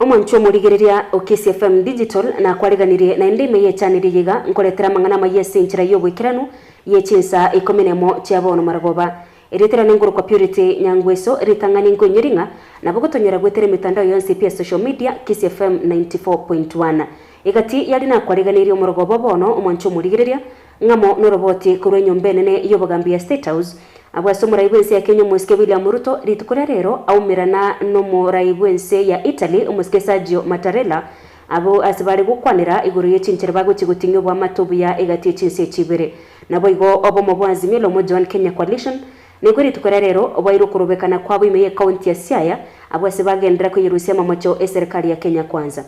Omwanchwa omorigereria o Kisii FM Digital nakwariganirie naende ime y'echannel eye iga nkoretera amang'ana amayia ase enchera y'oboikeranu ye chinsa ikomi nemo chia bono marogoba. Erieta riane nkorokwa Purity Nyangweso ritang'ani nkoinyori ng'a nabo gotonyora goetera emetandao yonsi pi ya social media Kisii FM 94.1. Egati yari nakwariganirie omorogoba bono omwanchwa omorigereria Ng'amo noroboti korwa enyomba enene y'obogambi ya State House, abwo ase omorai bw'ense ya Kenya omosike William Ruto rituko ria rero aumerana nomorai bw'ense ya Italy omosike Sergio Mattarella abwo ase bare gokwanera igoro ye chinchera bagochia goting'ia oboamate obuya egati ye chinse echi ibere. Naboigo obomo bwa Azimio la Umoja One Kenya Coalition nigo rituko ria rero bwairwe okorobekana kwabo ime y'ecounty ya Siaya abwo ase bagenderera koyerusia amamocho eserikari ya Kenya Kwanza.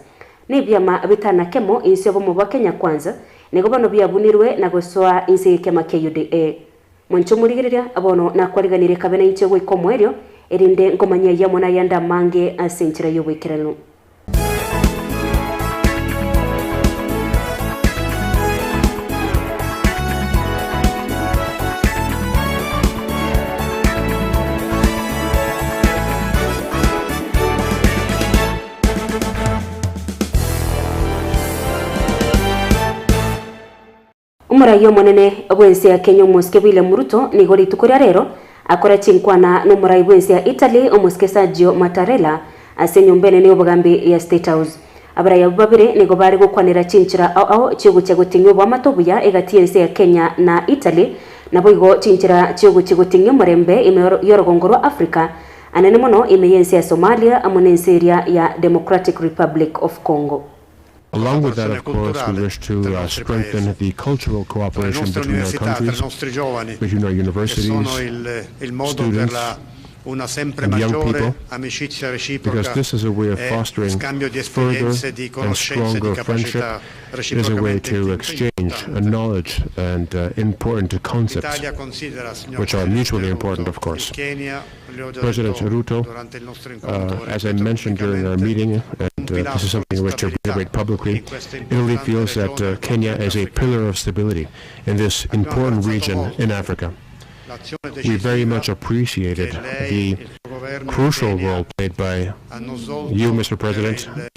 Nebiama bitana kemo inse obomo bwa Kenya Kwanza nigo bono biabunirwe na gosoa inse y'ekiama kia UDA. Mwanche omorigereria, bono nakwariganirie kabe nainche goika omoerio, erinde nkomanyie ayio amo nayande amange ase enchera y'oboikeranu. Omorai omonene bw'ense ya Kenya omosike William Ruto nigo rituko ria rero akora chinkwana nomorai bw'ense ya Italy omosike Sergio Mattarella ase enyomba enene y'obogambi ya State House. Abarai abwo babere nigo bare gokwanera chinchera ao ao chiogochia goting'ia oboamate obuya egati y'ense ya Kenya na Italy naboigo chinchera chiogochia goting'ia omorembe ime y'orogongo rwa Africa Anene mono ime y'ense ya Somalia amo n'ense eria ya Democratic Republic of Congo. Along with that, Collaborazione of course, we culturale wish tra to i uh, nostri strengthen paesi, the cultural tra le cooperation nostre between our università, tra i countries, nostri giovani, between our che universities, sono il, il modo per students, la, una sempre and young maggiore people, amicizia because reciproca this is a way of e fostering scambio di further esperienze, di and conoscenze, di stronger friendship. capacità It is a way reciprocamente to exchange importante. knowledge and uh, important concepts, L'Italia considera, signor which are Presidente mutually important, Ruto, of course. il Kenya, le ho già President detto Ruto, durante il nostro incontro, Uh, as I ripeto mentioned during our pubblicamente, meeting, un and uh, this is pilastro something di I wish to stabilità reiterate publicly, in questa Italy importante feels that regione uh, del Kenya continente is a africano. pillar of stability in this Abbiamo important apprezzato region molto in Africa. l'azione We very decisiva much che appreciated lei, the il suo governo e il crucial Kenya role played by hanno you, svolto Mr. per President, il,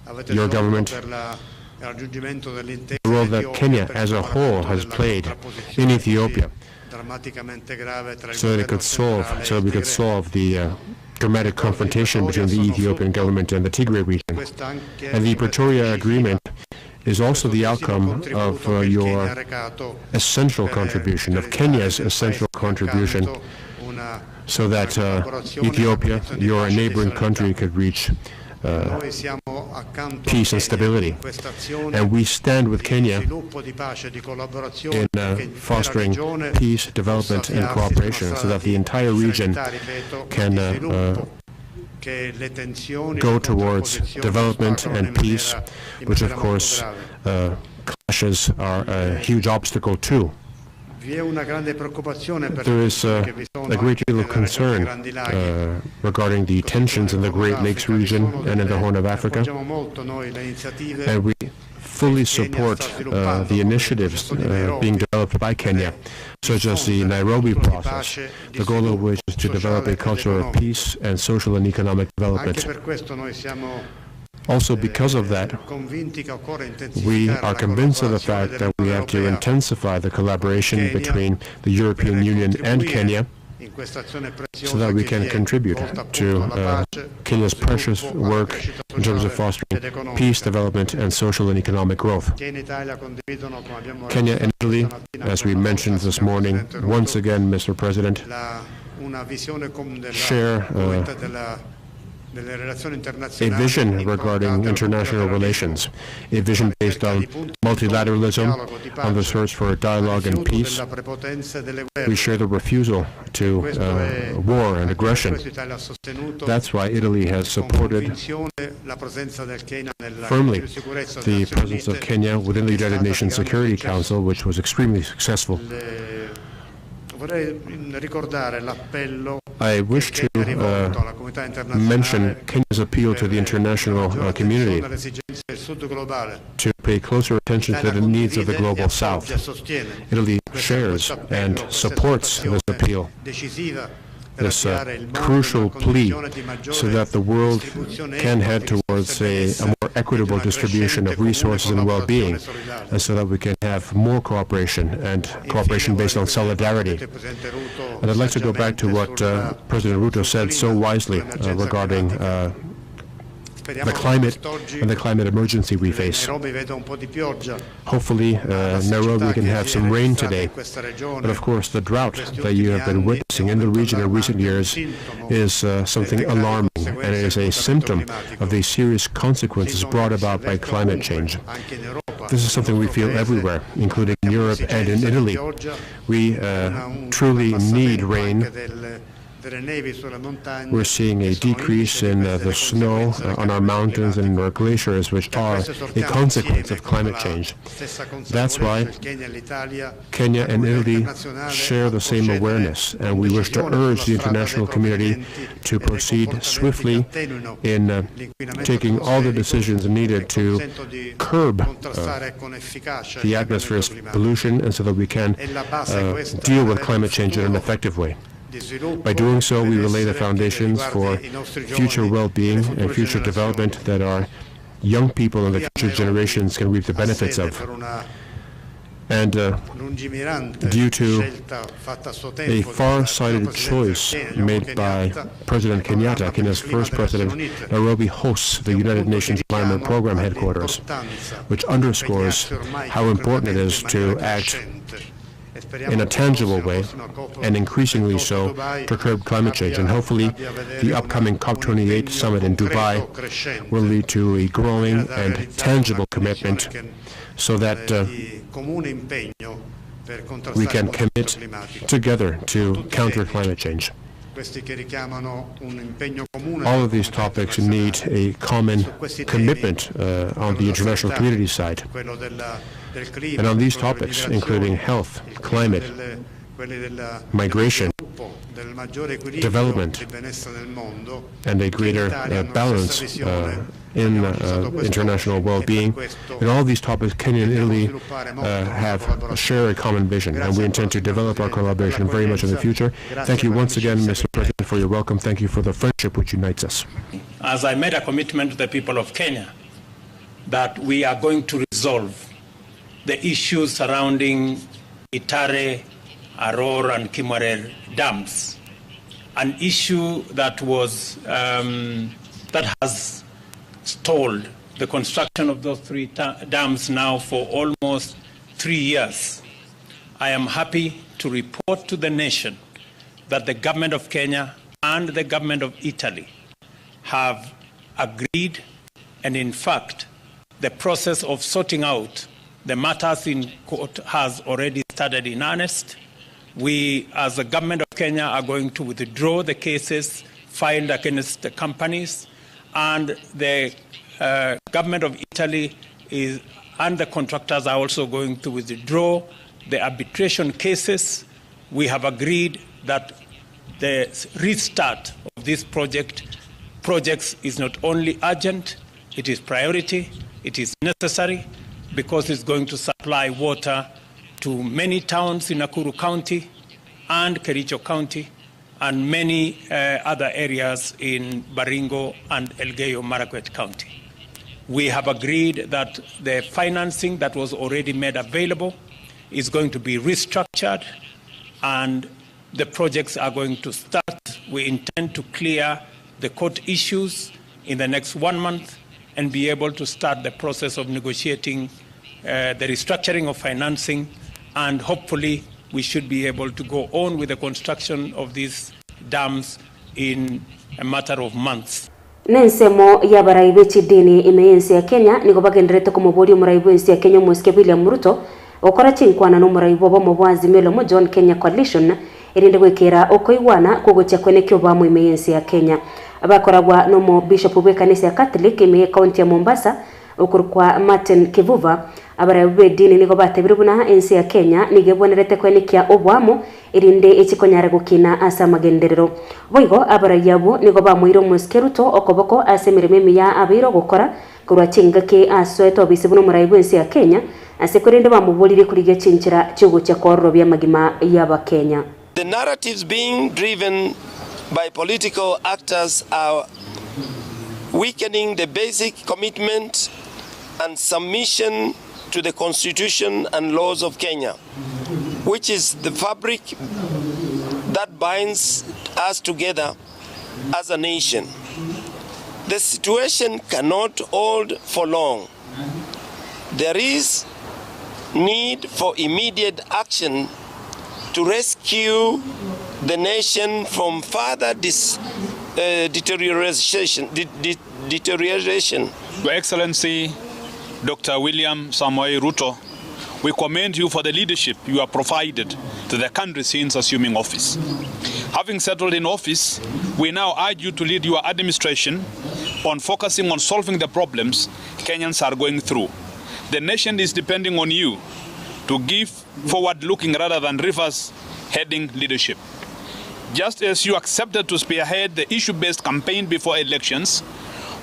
avete your svolto government, per la, il raggiungimento dell'intesa the role that etiope Kenya per as il a whole superamento has della played in contrapposizione così Ethiopia drammaticamente grave tra il so that it governo could solve, centrale e so il that we could Tigre. solve the uh, dramatic Gli accordi di confrontation Pretoria between the sono Ethiopian frutto government and the Tigray di region. questa anche And the di questa Pretoria decisiva, Agreement is also questo the decisivo outcome of contributo uh, che il Kenya your ha recato essential per contribution, of realizzare Kenya's nel essential paese contribution, accanto una, so una that uh, collaborazione, una Ethiopia, condizione di your pace e di neighboring country, serenità. could reach uh, Noi siamo accanto a peace and Kenya stability. in questa azione And we stand with di Kenya sviluppo, di pace e di collaborazione in perché uh, l'intera fostering regione peace, possa development, and avviarsi su una cooperation so strada that the di entire region serenità, ripeto, e can di uh, uh, sviluppo, che le tensioni, le go towards contrapposizioni development ostacolano and in peace, maniera, in which of maniera molto course grave. uh, clashes are a huge obstacle to. Vi è una grande preoccupazione per le There is tensioni uh, che vi sono a great anche deal of nella regione dei concern Grandi Laghi, uh, regarding the così come tensions in nel the Corno Great Lakes d'Africa. Vi region sono and in the delle, Horn of Africa, appoggiamo molto noi le iniziative and we che fully il Kenya sta support uh, sviluppando, the come il initiatives processo di uh, being Nairobi, developed by per Kenya, such as the diffondere una Nairobi cultura di process, pace, di the goal of sviluppo which is to develop sociale a ed culture of economico. peace and social and economic Anche development. per questo noi siamo Also, because of eh, that, convinti che occorre we intensificare are la convinced of the collaborazione fact that we dell'Unione have to Europea intensify the con collaboration Kenya between the European per Union and contribuire Kenya in questa azione so preziosa that we che can vi è contribute volta to appunto alla uh, pace, allo Kenya's precious sviluppo, alla work crescita in terms of sociale fostering ed peace, economica. development, and social and economic growth. Kenya e Italia condividono, come abbiamo Kenya and registrato Italy, stamattina as ancora we una volta, mentioned this signor morning, Presidente once Ruto, again, Mr. President, la, una visione com della share uh, comunità della, delle relazioni a internazionali vision regarding improntate al international multilateralismo, relations, a vision alla based ricerca on di punti di incontro, di multilateralism, dialogo, di on the pace, search for al dialogue and rifiuto peace. della prepotenza e delle We guerre. share the refusal to Questo uh, è, war and anche per aggression. questo Italia ha sostenuto That's why Italy has con supported convinzione la presenza del Kenya nel firmly Consiglio di sicurezza delle the Nazioni presence of Unite, Kenya within the che è United stata di Nations grande Security successo. Council, which was extremely successful. Le- Vorrei ricordare l'appello I che wish il to Kenya ha rivolto uh, alla comunità mention internazionale Kenya's appeal to per the una international maggiore uh, attenzione community alle esigenze del Sud globale. to pay closer attention to L'Italia the needs of the condivide e global appoggia South. e sostiene Italy questa, shares questo and appello, questa supports this esortazione appeal. decisiva. per this avviare il mondo in crucial una plea condizione di so maggiore that the world distribuzione can equa head di towards risorse e a benessere more e di equitable una distribution crescente of comune resources and well-being, collaborazione solidale. and so that we can have more cooperation and Infine cooperation vorrei based on riprendere quanto solidarity. detto il Presidente Ruto And I'd like to go back to saggiamente what sulla- President Ruto sul said so clima, wisely sull'emergenza regarding climatica. Speriamo the che climate quest'oggi and the climate emergency we face. Nairobi veda un po' di pioggia. Hopefully, La siccità Nairobi can che have si è some rain registrata today. in questa regione But of course, the in drought questi that you ultimi have been anni è witnessing un in the momento region in recent allarmante, un years sintomo is delle something gravi alarming, and it conseguenze is del a mutamento symptom of climatico. the serious consequences Sintomi brought che si about by avvertono climate ovunque, change. anche in Europa, This is nel something we nostro feel paese. everywhere, including in Abbiamo Europe and in l'esigenza di Italy. pioggia, We una- un truly need abbassamento rain. anche delle, delle nevi sulle montagne, We're seeing che a sono decrease indice di in queste the le snow conseguenze del on our cambiamento mountains and in climatico. our glaciers, which Per are questo a esortiamo consequence insieme of con climate la change. stessa That's why consapevolezza il Kenya e l'Italia, Kenya la and comunità Italy internazionale share a the same procedere awareness, con and we wish to decisione sulla urge the strada dei international community provvedimenti to e dei proceed comportamenti che swiftly attenuino in l'inquinamento taking all the atmosferico decisions e needed to consentono di curb contrastare con efficacia il the cambiamento atmosphere's climatico. pollution and so that we can È la base questa deal with per il climate change in an futuro effective way. di sviluppo, By doing so, we will lay the benessere che foundations for riguardi i nostri future giovani e le well-being and future future generazioni. development that our young people and the Qui a future Nairobi generations can reap the ha benefits sede of. per una And lungimirante due to scelta fatta a suo a tempo dal primo far-sighted presidente del choice Kenya, Jomo made by Kenyatta, President il programma Kenyatta, per il Kenya's clima first delle president, Nazioni Unite. Nairobi hosts the È un United punto che Nations Environment richiama Program headquarters, all'importanza which di underscores impegnarsi ormai how important it concretamente is in to maniera act crescente. E speriamo in a che la tangible prossima way prossima COP and increasingly 28 a so Dubai to curb climate change. And abbia, hopefully abbia a the vedere una, upcoming un COP28 impegno summit in Dubai concreto crescente will lead to a in growing maniera da and realizzare una tangible condizione commitment che, so that di comune impegno per we contrastare il can mutamento commit climatico. together to Tutti counter temi climate change. questi che richiamano un impegno comune All della of these comunità topics need internazionale. a common Su questi temi, commitment on quello the della international sanità, community side. quello della, del And clima, on these quello delle topics, including migrazioni, health, il clima climate, delle, quelli della, dello migration, sviluppo, del maggiore equilibrio development, di benessere nel mondo, and a che greater l'Italia ha una stessa balance visione, in abbiamo fissato quest'oggi international e per well-being. questo In all these topics, Kenya and intendiamo Italy sviluppare molto la nostra have collaborazione. share a common vision, and Grazie we ancora intend to signor develop our Presidente per collaboration very much in the l'accoglienza, future. grazie Thank you per once again, l'amicizia Mr. che President, for your welcome. Thank you for the friendship which unites us. As I made a commitment to the people of Kenya that we are going to resolve the issues surrounding Itare, Aror, and Kimwarer dams, an issue that was that has stalled the construction of those three dams now for almost 3 years. I am happy to report to the nation that the government of Kenya and the government of Italy have agreed, and in fact, the process of sorting out the matters in court has already started in earnest. We, as the government of Kenya, are going to withdraw the cases filed against the companies, and the government of Italy is, and the contractors are also going to withdraw the arbitration cases. We have agreed that the restart of this projects is not only urgent, it is priority, it is necessary, because it's going to supply water to many towns in Nakuru County and Kericho County and many other areas in Baringo and Elgeyo Marakwet County. We have agreed that the financing that was already made available is going to be restructured and the projects are going to start. We intend to clear the court issues in the next 1 month and be able to start the process of negotiating the restructuring of financing, and hopefully we should be able to go on with the construction of these dams in a matter of months. Nensemo y'abarai b'echidini ime y'ensi ya Kenya nigo bagenderete komoboria omorai bw'ensi ya Kenya omosike William Ruto okora chinkwana n'omorai bw'obomo bwa Azimio la Umoja One Kenya Coalition erinde gwekera okoigwana kogochia kwene kiobamo ime y'ensi ya Kenya. Abakoragwa n'omo bishop bw'ekanisa ya Catholic ime y'ekaunti ya Mombasa okorokwa Martin Kivuva. Abarai b'edini nigo batebire buna ensi ya Kenya nigo ebwenerete kwenekia obwamo erinde echikonyara gokina ase amagenderero. Boigo abarai abo nigo bamoire omosike Ruto okoboko ase emirimo emiya abeire ogokora korwa chingaki asoete obisi buna omorai bw'ensi ya Kenya ase korende bamoborire korigia chinchera chiogochia kwororobia amagima y'abakenya. The narratives being driven by political actors are weakening the basic commitment and submission to the constitution and laws of Kenya, which is the fabric that binds us together as a nation. The situation cannot hold for long. There is need for immediate action to rescue the nation from further deterioration. Your Excellency Doctor William Samoei Ruto, we commend you for the leadership you have provided to the country since assuming office. Having settled in office, we now urge you to lead your administration on focusing on solving the problems Kenyans are going through. The nation is depending on you to give forward-looking rather than reverse-heading leadership. Just as you accepted to spearhead the issue-based campaign before elections,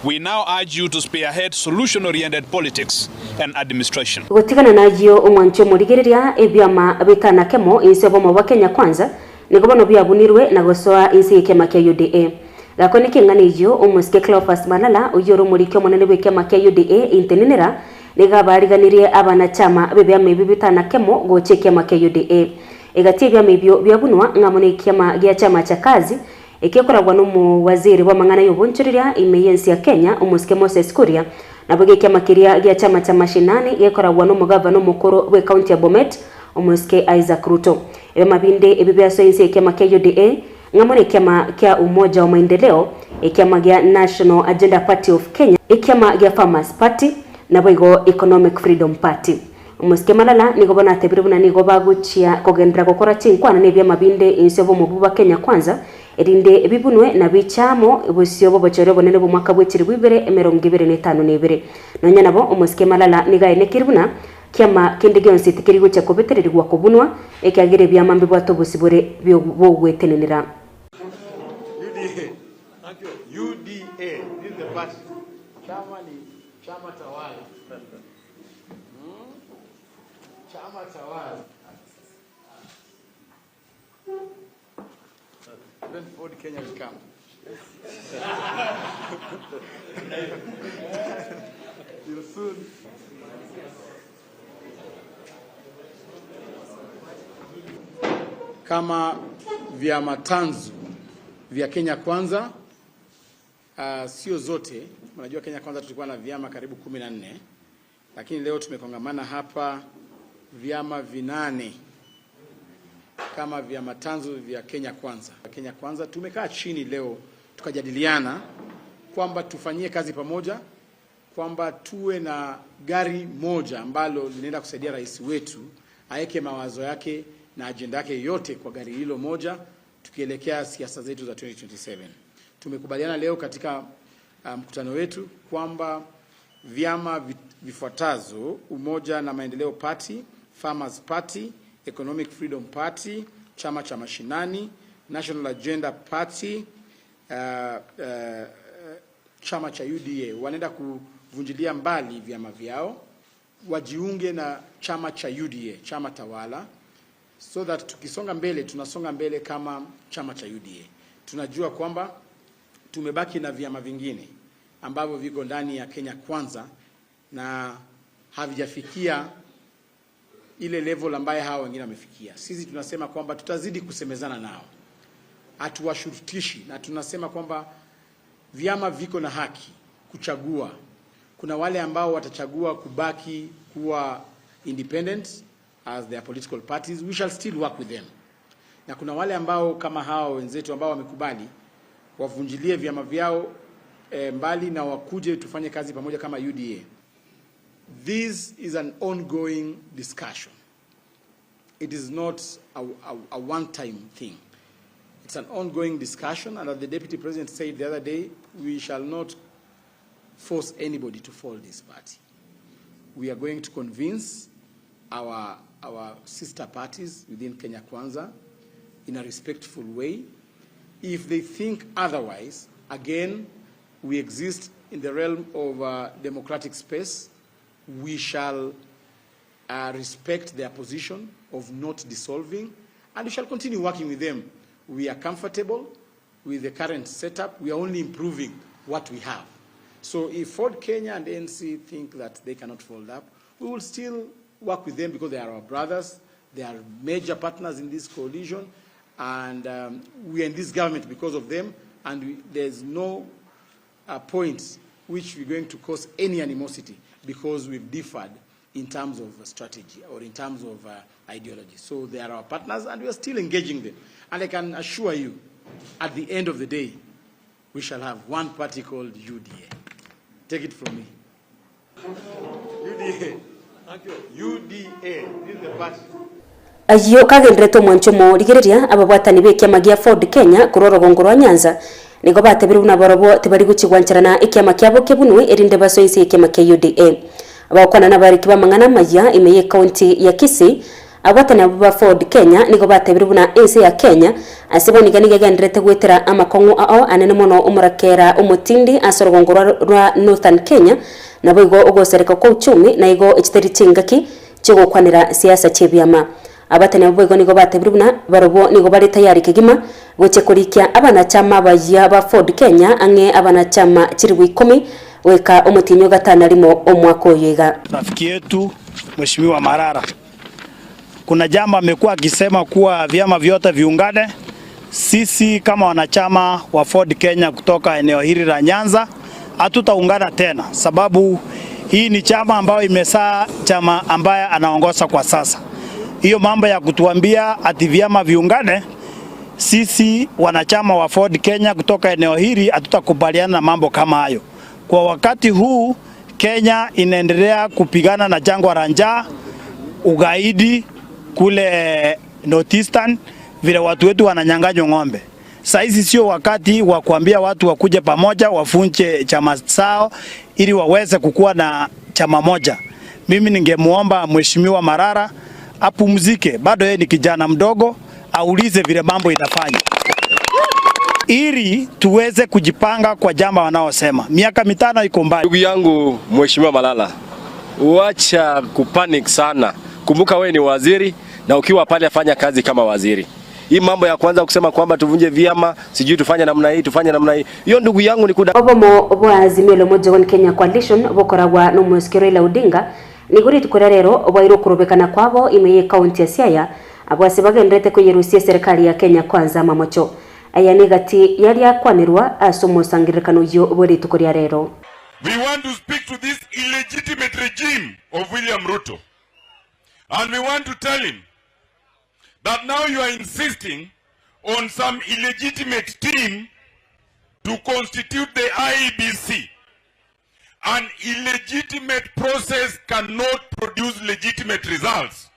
we now urge you to spearhead solution-oriented politics and administration. Gotigana nayio omwancho omorigereria ebiama bitana kemo inse obomo bwa Kenya Kwanza nigo bono biabunirwe na gosoa inse y'ekiama kia UDA. Gako neke eng'ana eyio omosike Cleophas Malala oyio ore omoriki omonene bw'ekiama kia UDA intenenera nigo abariganirie abanachama b'ebiama ebi bitana kemo gocha ekiama kia UDA. Egati ebiama ebio biabunwa ng'amo nekiama gia Chama cha Kazi ekekoragwa nomowaziri bw'amang'ana y'obonchoreria ime y'ense ya Kenya omosike Moses Kuria naboigo ekiama keria gia Chama cha Mashinani gekoragwa nomogavana omokoro bw'ecounty ya Bomet omosike Isaac Ruto. Ebiama binde ebi biasoa inse y'ekiama kia UDA ng'amo nekiama kia Umoja wa Maendeleo, ekiama gia National Agenda Party of Kenya, ekiama gia Farmers Party naboigo Economic Freedom Party. Omosike Malala nigo bono atebire buna nigo bagochia kogenderera gokora chinkwana nebiama binde inse y'obomobu bwa Kenya Kwanza erinde bibunwe na biche amo bosio bw'obochori obonene bw'omwaka bw'echilifu ibere emerongo ebere na etano na ebere. Nonya nabo omosike Malala nigo aenekeire buna kiama kende gionsi tikeri gochia kobetererigwa kobunwa ekiagera ebiama mbibwate obosibore bw'ogwetenenera. UDA. UDA. This is the party. Chama ni chama tawala. Chama tawala. Then Ford Kenya will come. You'll soon. Kama vyama tanzu vya Kenya Kwanza, sio zote. Unajua Kenya Kwanza tulikuwa na vyama karibu 14, lakini leo tumekongamana hapa vyama 8 kama vyama tanzu vya Kenya Kwanza. Kenya Kwanza tumekaa chini leo tukajadiliana kwamba tufanyie kazi pamoja, kwamba tuwe na gari moja ambalo linaenda kusaidia rais wetu aeke mawazo yake na ajenda yake yote kwa gari hilo moja, tukielekea siasa zetu za 2027. Tumekubaliana leo katika mkutano wetu kwamba vyama vifuatazo: Umoja na Maendeleo Party, Farmers Party, Economic Freedom Party, Chama cha Mashinani, National Agenda Party, chama cha UDA wanaenda kuvunjilia mbali vyama vyao wajiunge na chama cha UDA, chama tawala, so that tukisonga mbele tunasonga mbele kama chama cha UDA. Tunajua kwamba tumebaki na vyama vingine ambavyo viko ndani ya Kenya Kwanza na havijafikia ile level ambayo hawa wengine wamefikia. Sisi tunasema kwamba tutazidi kusemezana nao, hatuwashurutishi, na tunasema kwamba vyama viko na haki kuchagua. Kuna wale ambao watachagua kubaki kuwa independent as their political parties, we shall still work with them. Na kuna wale ambao kama hawa wenzetu ambao wamekubali wavunjilie vyama vyao mbali na wakuje tufanye kazi pamoja kama UDA. This is an ongoing discussion. It is not a one-time thing. It's an ongoing discussion, and as the Deputy President said the other day, we shall not force anybody to fold this party. We are going to convince our sister parties within Kenya Kwanza in a respectful way. If they think otherwise, again, we exist in the realm of democratic space. We shall respect their position of not dissolving, and we shall continue working with them. We are comfortable. with the current setup, we are only improving what we have. So if Ford Kenya and ANC think that they cannot fold up, we will still work with them because they are our brothers, they are major partners in this coalition, and we are in this government because of them, and there's no point which we're going to cause any animosity because we've differed in terms of strategy or in terms of ideology. So they are our partners and we are still engaging them. And I can assure you, at the end of the day, we shall have one party called UDA. Take it from me. UDA. Thank you. UDA. This is the party. Ayio kagenderete omwancho rigereria ababwatani b'ekiama gia Ford Kenya korwa orogongo rwa Nyanza nigo batebire buna barobwo tibari gochigwancherana ekiama kiabo kebunwe erinde basoe ekiama kia UDA. Abakwana nabariki bamang'ana amaya ime ye county ya Kisii abwatani abo ba Ford Kenya nigo batebire buna ense ya Kenya ase boniga nigo egenderete gwetera amakong'u ao anene mono omorakera omotindi ase orogongo rwa Northern Kenya nabo igo ogosereka kwa uchumi na igo echitari chingaki chigokwanera siasa chi'ebiama. Abatani abo boigo nigo batebire buna barobwo nigo bari tayari kegima gochia korikia abanachama abayia ba Ford Kenya ang'e abanachama chiribu 10 goika omotinyo gatano rimo omwaka oyo iga. Rafiki yetu Mheshimiwa Marara, kuna jambo amekuwa akisema kuwa vyama vyote viungane. Sisi kama wanachama wa Ford Kenya kutoka eneo hili la Nyanza hatutaungana tena, sababu hii ni chama ambayo imesaa chama ambaye anaongoza kwa sasa. Hiyo mambo ya kutuambia ati vyama viungane, sisi wanachama wa Ford Kenya kutoka eneo hili hatutakubaliana na mambo kama hayo. Kwa wakati huu Kenya inaendelea kupigana na jangwa la njaa, ugaidi kule Northeastern, vile watu wetu wananyang'anywa ng'ombe. Saizi sio wakati wa kuambia watu wakuje pamoja wafunje chama zao ili waweze kukuwa na chama moja. Mimi ningemuomba Mheshimiwa Marara apumzike, bado yeye ni kijana mdogo, aulize vile mambo inafanya ili tuweze kujipanga kwa jambo wanaosema. Miaka 5 iko mbali. Ndugu yangu Mheshimiwa Malala, wacha kupanic sana. Kumbuka wewe ni waziri na ukiwa pale afanya kazi kama waziri. Hii mambo ya kwanza kusema kwamba tuvunje vyama, sijui tufanye namna hii, tufanye namna hii. Hiyo ndugu yangu ni kuda. Obomo bwa Azimio la Umoja One Kenya Coalition bokoragwa n'omwesike Raila Odinga niguri rituko rero bwairwo kurubikana kwabo ime ye county ya Siaya abwase bagenderete kwiyerusia serikali ya Kenya Kwanza mamocho. Aya ni gati yari akwanirwa ase omosangererekano oyo bwa rituko ria rero. We want to speak to this illegitimate regime of William Ruto. And we want to tell him that now you are insisting on some illegitimate team to constitute the IEBC. An illegitimate process cannot produce legitimate results.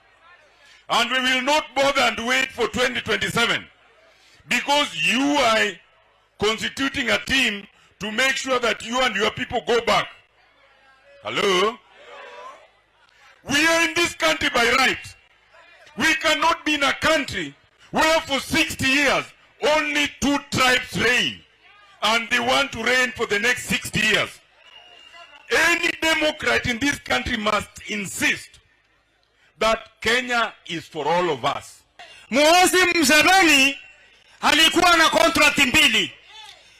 And we will not bother and wait for 2027 because you are constituting a team to make sure that you and your people go back. Hello? We are in this country by right. We cannot be in a country where for 60 years only 2 tribes reign, and they want to reign for the next 60 years. Any Democrat in this country must insist that Kenya is for all of us. Muhoozi Museveni alikuwa na contract mbili.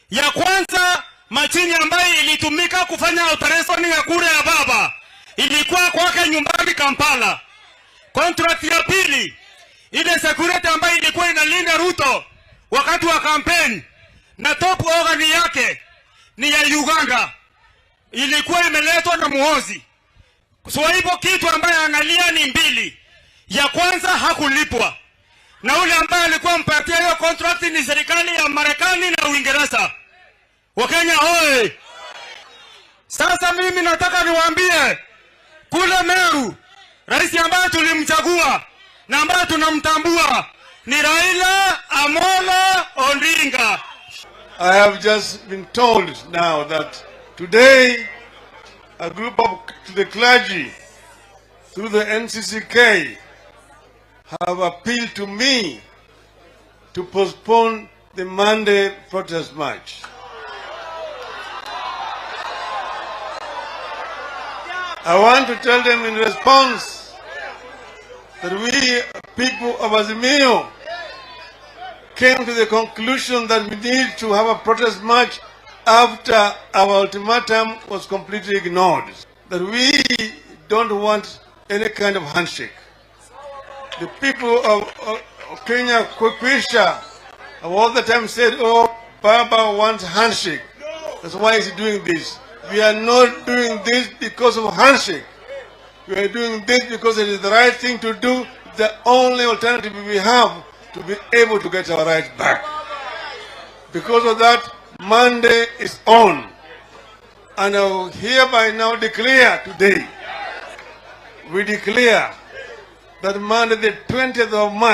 Ya kwanza, machini ambayo ilitumika kufanya operation ya kura ya baba ilikuwa kwake nyumbani Kampala. Contract ya pili, ile security ambayo ilikuwa inalinda Ruto wakati wa campaign na top organ yake ni ya Uganda, ilikuwa imeletwa na Muhoozi. So hivyo kitu ambaye analia ni mbili. Ya kwanza hakulipwa, na ule ambaye alikuwa mpatia hiyo contract ni serikali ya Marekani na Uingereza. Wakenya hoi! Sasa mimi nataka niwaambie kule Meru, rais ambaye tulimchagua na ambaye tunamtambua ni Raila Amolo Odinga. I have just been told now that today a group of the clergy through the NCCK have appealed to me to postpone the Monday protest march. I want to tell them in response that we people of Azimio came to the conclusion that we need to have a protest march after our ultimatum was completely ignored. That we don't want any kind of handshake. The people of, of Kenya Kwisha have all the time said, oh, Baba wants handshake. That's why he's doing this. We are not doing this because of handshake. We are doing this because it is the right thing to do, the only alternative we have to be able to get our rights back. Because of that, Monday is on. And I will hereby now declare today, we declare that Monday the 20th of March,